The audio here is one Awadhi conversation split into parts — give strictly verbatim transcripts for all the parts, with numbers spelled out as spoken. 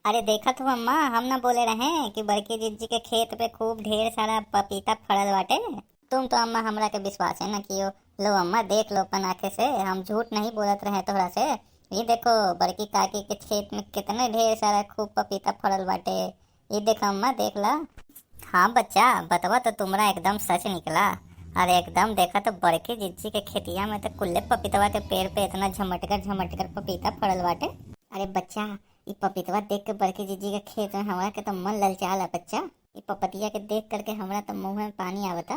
अरे देखत हो अम्मा, हम ना बोले रहे कि बड़की जिज्जी के खेत पे खूब ढेर सारा पपीता फड़ल बाटे। तुम तो अम्मा हमरा के विश्वास है ना कियो। लो अम्मा, देख लो अपन आँखे से, हम झूठ नहीं बोलत रहे तोहरा से। ये देखो, बड़की काकी के खेत में कितने ढेर सारा खूब पपीता फड़ल बाटे। ये देखो अम्मा, देख ला। हाँ बच्चा, बतवा तो तुम्हरा एकदम सच निकला। अरे एकदम देखा तो बड़की जिज्जी के खेतिया में तो कुल्ले पपीतवा के पेड़ पे इतना झमटकर झमटकर पपीता फड़ल बाटे। अरे बच्चा, ई पपीतवा देख के बड़की जिज्जी के खेत में हमरा के तो मन ललचाला बच्चा। ई पपतिया के देख करके हमरा तो मुँह में पानी आवता।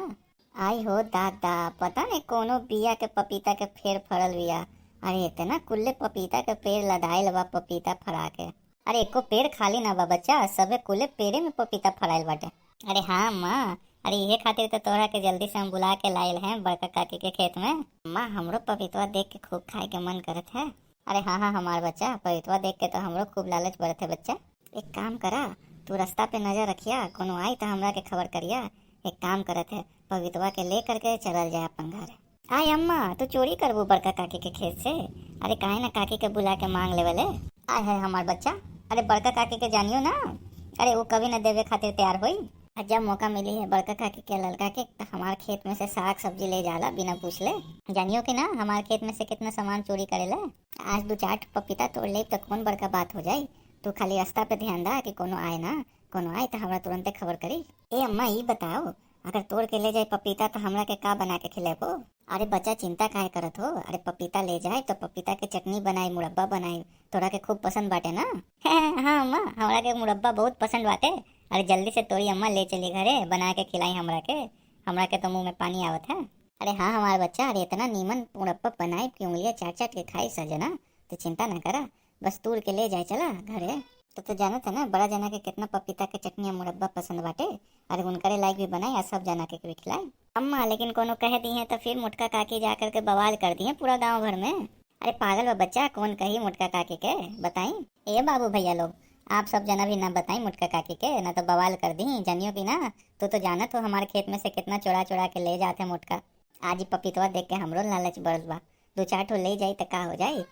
आई हो दादा, पता नहीं कोनो बिया के पपीता के फेर फरल बिया। अरे इतना कुल्ले पपीता के पेड़ लदाइल बा पपीता फरा के। अरे एको पेड़ खाली ना बा बच्चा, सभे कुल्ले पेड़े में पपीता फराइल बाटे। अरे हाँ माँ, अरे इहे खातिर तो तोहरा के जल्दी से हम बुला के लाइल हैं बड़का काकी के खेत में। माँ, हमरो पपीतवा देख के खूब खाए के मन करत है। अरे हाँ हाँ हमार बच्चा, पपीतवा देख के तो हमरो खूब लालच बरत है बच्चा। एक काम करा, तू रास्ता पे नजर रखिया, कोनो आई तो हमरा के खबर करिया। एक काम करत है, पपीतवा के ले करके चलल जाए अपन घर। आय अम्मा, तू चोरी करबू बड़का काकी के खेत से? अरे काहे ना काकी के बुला के मांग लेवले। आय है हमार बच्चा, अरे बड़का काकी के जानियो ना, अरे वो कभी ना देवे खातिर तैयार होई। आ जब मौका मिली है बड़का काकी के ललका के, तो हमार खेत में से साग सब्जी ले जाला बिना पूछ ले। जानियो कि ना, हमार खेत में से कितना सामान चोरी करेला। आज दो चार ठो पपीता तोड़ लेब तो कौन बड़का बात हो जाई। तू खाली रास्ता पे ध्यान दा कि कोनो आए ना, कोनो आए तो हमरा तुरंते खबर करी। ए अम्मा, ई बताओ, अगर तोड़ के ले जाए पपीता तो हमरा के का बना के खिलेबो? अरे बच्चा, चिंता काहे करत हो? अरे पपीता ले जाए तो पपीता के चटनी बनाई, मुरब्बा बनाई, तोरा के खूब पसंद बाटे ना? हाँ अम्मा, हमरा के मुरब्बा बहुत पसंद बाटे। अरे जल्दी से तोड़ी अम्मा, ले चली घरे, बना के खिलाई हमरा के। हमरा के तो मुंह में पानी आवत है। अरे हाँ हमार बच्चा, अरे इतना नीमन मुरब्बा बनाई कि उंगलियां चाट चाट के खाई सजना। तो चिंता ना करा, बस तोड़ के ले जाए चला घरे। तो तू जानत है ना, बड़ा जना के कितना पपीता के चटनी और मुरब्बा पसंद बाटे। अरे उनकरे लायक भी बनाई और सब जना के भी खिलाई। अम्मा, लेकिन कोनो कह दी है तो फिर मोटका काकी जा करके बवाल कर दी है पूरा गांव भर में। अरे पागल बा बच्चा, कौन कही मोटका काकी के, बताई? ए बाबू भैया लोग, आप सब जना भी ना बताई मोटका काकी के, ना तो बवाल कर दी। जानियो कि ना, तू तो जानत हो हमारे खेत में से कितना चोरा चोरा के ले जाते मोटका। आज ही पपीतवा देख के हमरो लालच बढ़ल बा, दो चार ठो ले जाई तो का हो जाई?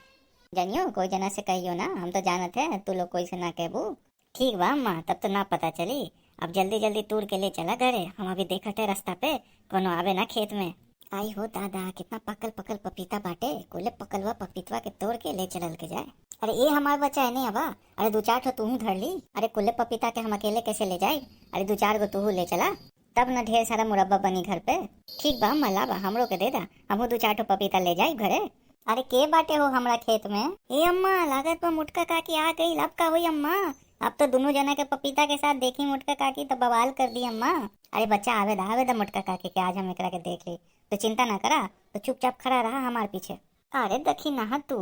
जानियो, कोई जना से कहियो ना, हम तो जानत है तू लोग कोई से ना कहबू। ठीक बा अम्मा, तब तो ना पता चली। अब जल्दी जल्दी तोड़ के ले चला घरे, हम अभी देखत है रास्ता पे कोनो आवे ना खेत में। आई हो दादा, कितना पकल पकल पपीता बाटे, कुले पकलवा पपीतवा के तोड़ के ले चलल के जाए। अरे ए हमार बच्चा, एने आवा, अरे दो चार ठो तूहू धर ली। अरे कुले पपीता के हम अकेले कैसे ले जाए? अरे दो चार गो तूहू ले चला, तब न ढेर सारा मुरब्बा बनी घर पे। ठीक बा अम्मा, लावा, हमरो के दे दा, हमहू दो चार ठो पपीता ले जाई घरे। अरे के बाटे हो हमरा खेत में? ए अम्मा, लागत बा मोटका काकी आ गई। अब का होई अम्मा? अब तो दोनों जना के पपीता के साथ देखी मोटका काकी तो बवाल कर दी अम्मा। अरे बच्चा, आवे दा, आवे दा मोटका काकी के, आज हम एकरा के देख ली। तो चिंता ना करा, तो चुपचाप खड़ा रहा हमार पीछे। अरे दखिनहा तू,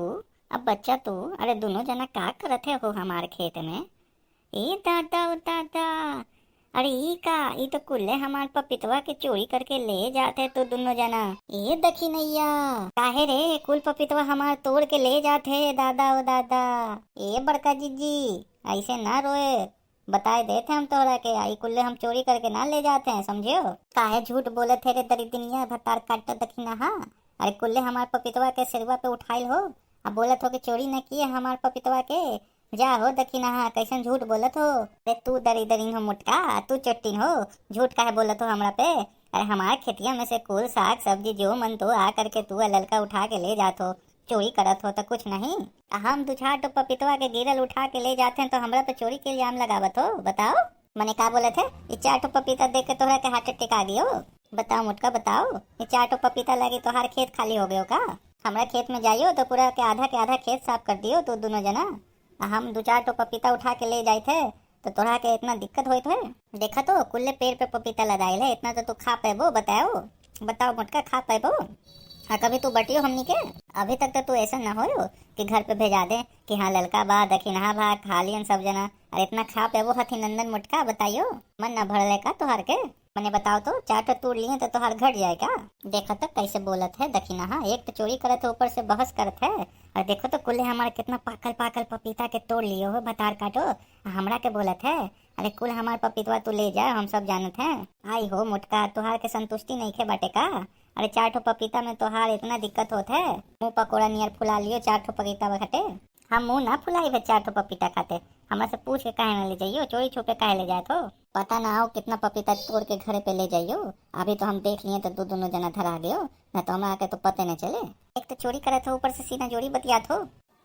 अब बच्चा तू, अरे दोनों जना का करत है हो हमार खेत में? ए दादा, ओ दादा, अरे ई का, ई तो कुल्ले हमार पपीतवा के चोरी करके ले जात है तो दोनों जना। ए दखिनैया, काहे रे, कुल पपीतवा हमार तोड़ के ले जात है दादा, ओ दादा। ए बड़का जिज्जी, ऐसे ना रोए, बताए देत है हम तोहरा के, आई कुल्ले हम चोरी करके ना ले जात है, समझियो? काहे झूठ बोलत है रे दरिद्रिया, भतार काट दखिनहा। अरे कुल्ले हमार पपीतवा के सिरवा पे उठाइल हो, अब बोलत हो कि चोरी न किए हमार पपीतवा के। जा हो दखिनहा, कैसन झूठ बोलत हो। अरे तू दरिद्रिन हो मोटका, तू चोट्टिन हो, झूठ काहे बोलत हो हमरा पे? अरे हमार खेतिया में से कुल साग सब्जी जो मन तो आ करके तू ललका उठा के ले जात हो, चोरी करत हो तो कुछ नहीं। आ हम दो चार ठो पपीतवा के गिरल उठा के ले जात हैं तो हमरा पे चोरी के इल्जाम लगावत हो, बताओ। मने का बोलत है, ये चार ठो पपीता देख के तोहरा के हार्ट अटैक आ गयो? बताओ मोटका बताओ, ये चार ठो पपीता लगी तोहार खेत खाली हो गयो का? हमरा खेत में जाइयो तो पूरा के आधा के आधा खेत साफ कर दियो तू दोनों जना। आ हम दो चार ठो पपीता उठा के ले जाइत है तो तोहरा के इतना दिक्कत होइत है? देखा तो कुल्ले पेड़ पे पपीता लदाइल है, इतना तो तू खा पैबो, बताओ, बताओ मोटका, खा पैबो? आ कभी तू बटियो हमनी के? अभी तक तो तू ऐसा ना होयो कि घर पे भेजा दे कि हाँ ललका बा, दखिनहा बा, खा लियन सब जना। अरे इतना खा पैबो हथी नंदन मोटका, बताइयो, मन ना भरले का तोहार के? मने बताओ तो, चार ठो तोड़ लिए तो तोहार घट जाए का? देखा तो कैसे बोलत है दखिनहा, एक तो चोरी करत है, ऊपर से बहस करत है। और देखो तो कुल्ले हमारे कितना पाकल पाकल पपीता के तोड़ लियो हो, भतार काटो, आ हमरा के बोलत है। अरे कुल हमार पपीतवा तू ले जा, हम सब जानत हैं। आई हो मोटका, तोहार के संतुष्टि नइखे बाटे का? अरे चार ठो पपीता में तोहार इतना दिक्कत होत है, मुंह पकोड़ा नियर फुला लियो, चार ठो पपीता बखटे। हम मुँह ना फुलाई बे चार ठो पपीता खाते। हमरा से पूछ के काहे ना ले जाइयो, चोरी छुपे काहे ले जात हो? पता ना आओ कितना पपीता तोड़ के घरे पे ले जाइयो। अभी तो हम देख लिए तो दो दोनों जना धरा गयो, ना तो हमरा के तो पते न चले। एक तो चोरी करत हो, ऊपर से सीना जोरी बतियात हो।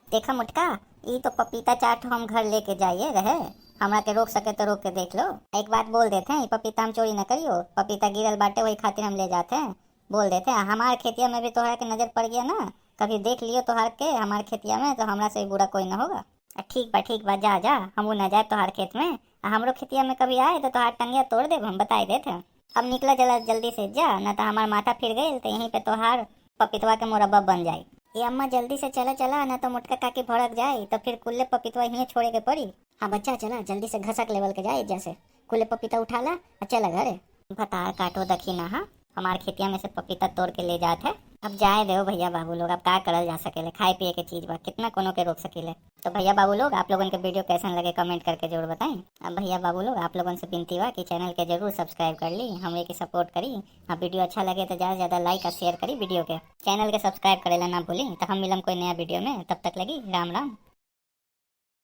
देखा मोटका, ई तो पपीता चार ठो हम घर लेके जाइए रहे, हमरा के रोक सके तो रोक के देख लो। एक बात बोल देते हैं, ई पपीता हम चोरी न करियो, पपीता गिरल बाटे वही खातिर हम ले जाते हैं। बोल देते हैं, हमार खेतिया में भी तोहरा के नजर पड़ गया ना, कभी देख लियो तोहार के हमार खेतिया में तो हमरा से भी बुरा कोई ना होगा। आ, ठीक बा, ठीक बा, जा, जा, हमहू ना जाए तोहार खेत में। आ, हमरो खेतिया में कभी आए तो तोहार टंगिया तोड़ देब, हम बताई देत हैं। अब निकला जला जल्दी से जा, ना तो हमार माथा फिर गइल तो यहीं पे तोहार पपितवा के मुरब्बा बन जाई। ए अम्मा, जल्दी से चला, चला, ना तो मोटका काकी भड़क जाए तो फिर कुल्ले पपितवा यहीं छोड़े के पड़ी। हाँ बच्चा, चला जल्दी से घसक लेवल के जाए, जैसे कुल्ले पपीता उठा ला आ चला घरे। भतार काटो दखी ना, हाँ, हमार खेतिया में से पपीता तोड़ के ले जात है। अब जाए देव भैया बाबू लोग, अब का करल जा सकेले, खाए पिए के चीज बा, कितना कोनो के रोक सकीले। तो भैया बाबू लोग, आप लोगन के वीडियो कैसन लगे कमेंट करके जरूर बताएं। अब भैया बाबू लोग, आप लोगन से विनती बा कि चैनल के जरूर सब्सक्राइब कर ली, हमरे के सपोर्ट करी। अब वीडियो अच्छा लगे तो ज़्यादा से ज़्यादा लाइक और शेयर करी वीडियो के। चैनल के सब्सक्राइब करेला ना भूली। तो हम मिलम कोई नया वीडियो में, तब तक लगी राम राम।